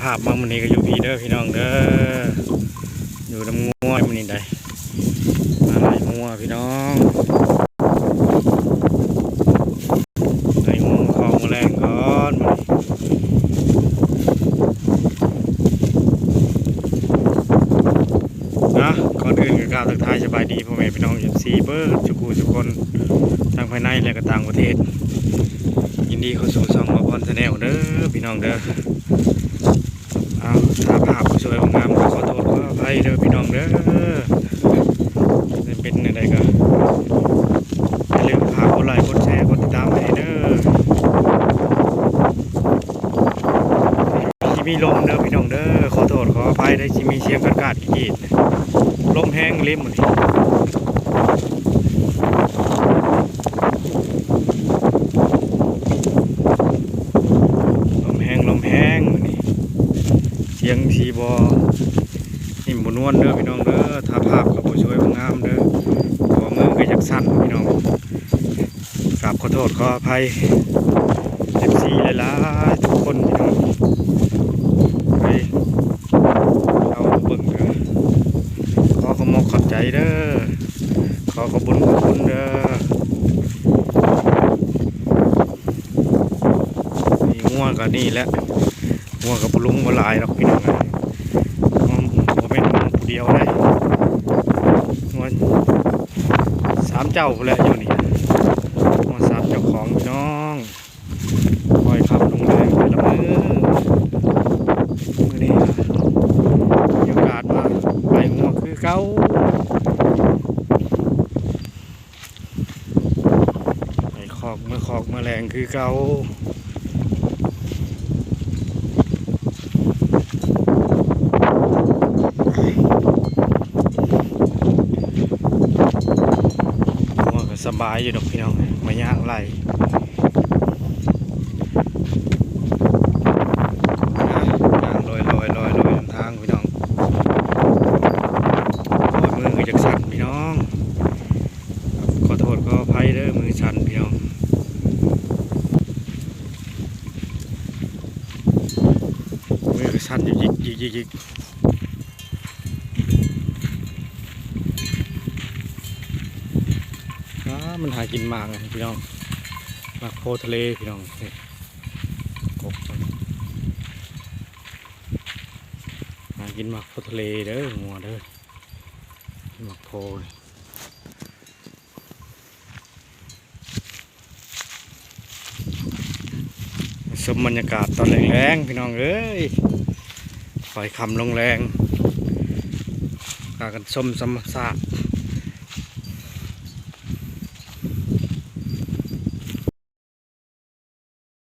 ພາບມາມື້ນີ້ກໍຢູ່ພີ້ເດີພີ່ນ້ອງເດີ ຢູ່ນຳງົວມື້ນີ້ໄດ໋ ມາໄລ່ງົວພີ່ນ້ອງ ໄລ່ງົວເຂົ້າມື້ແລງກ່ອນມື້ນີ້ ນະ ກ່ອນອື່ນກໍກ່າວທັກທາຍສະບາຍດີພໍ່ແມ່ພີ່ນ້ອງ ເອັຟຊີ ເບິດສູ່ຜູ້ສູ່ຄົນ ທັງພາຍໃນ ແລະ ກໍຕ່າງປະເທດ ຍິນດີເຂົ້າສູ່ຊ່ອງບ່າວພອນ Channel ເດີພີ່ນ້ອງເດີ. ເອົາ ຖ້າພາບບໍ່ສວຍບໍ່ງາມກໍຂໍໂທດຂໍອະໄພເດີພີ່ນ້ອງເດີ. ເປັນແນວໃດກໍຢ່າລືມຝາກກົດໄລກົດແຊກົດຕິດຕາມໃຫ້ເດີ. ຊິມີລົມເດີພີ່ນ້ອງເດີ ຂໍໂທດຂໍອະໄພເດີ ຊິມີສຽງກາດໆ ກຣີດໆ ລົມແຮງອີ່ຫຼີມື້ນີ້ ລົມແຮງ ລົມແຮງມື້ນີ້ ສຽງຊິບໍ່ ນີ້ບໍ່ນວນເດີພີ່ນ້ອງເດີ ຖ້າພາບກໍບໍ່ສວຍບໍ່ງາມເດີ ເພາະວ່າມືກໍຢາກສັ່ນພີ່ນ້ອງ ກາບຂໍໂທດຂໍອະໄພ ເອັຟຊີ ຫຼາຍໆ ທຸກຄົນພີ່ນ້ອງ ໄປເອົາມາເບິ່ງກໍຂໍຂອບອົກຂອບໃຈເດີ ຂໍຂອບບຸນຂອບຄຸນເດີ. ນີ້ງົວກໍນີ້ແຫຼະ ງົວກໍບໍ່ລົງບໍ່ຫຼາຍດອກພີ່ນ້ອງເອີຍ ງົວບໍ່ແມ່ນງົວຜູ້ດຽວເດ້ ງົວສາມເຈົ້າພຸ້ນແຫຼະຢູ່ນີ້ ງົວສາມເຈົ້າຂອງພີ່ນ້ອງ ປ່ອຍຄ່ຳລົງແລງແຕ່ລະມື້ ມື້ນີ້ມີໂອກາດມາໄລ່ງົວຄືເກົ່າ. ໄປຄອກເມືອຄອກເມືອແລງຄືເກົ່າ ງົວກໍສະບາຍຢູ່ດອກພີ່ນ້ອງ ມາຍ່າງໄລ່ ຍ່າງລອຍໆໆໆ ນຳທາງພີ່ນ້ອງ ໂອ້ຍ ມືກໍຢາກສັ່ນພີ່ນ້ອງ ຂໍໂທດຂໍອະໄພເດີ ມືສັ່ນພີ່ນ້ອງ ມືກໍສັ່ນຢູ່ຢິກໆໆໆ ອ້າ ມັນຫາກິນໝາກພີ່ນ້ອງ ໝາກໂພທະເລພີ່ນ້ອງ ນີ້ ກົກມັນ ຫາກິນໝາກໂພທະເລເດີ ງົວເດີ ໝາກໂພນີ້. ຊົມບັນຍາກາດຕອນແລງໆ ພີ່ນ້ອງເອີຍ ຄ່ອຍຄ່ຳລົງແລງ ພາກັນຊົມທຳມະຊາດ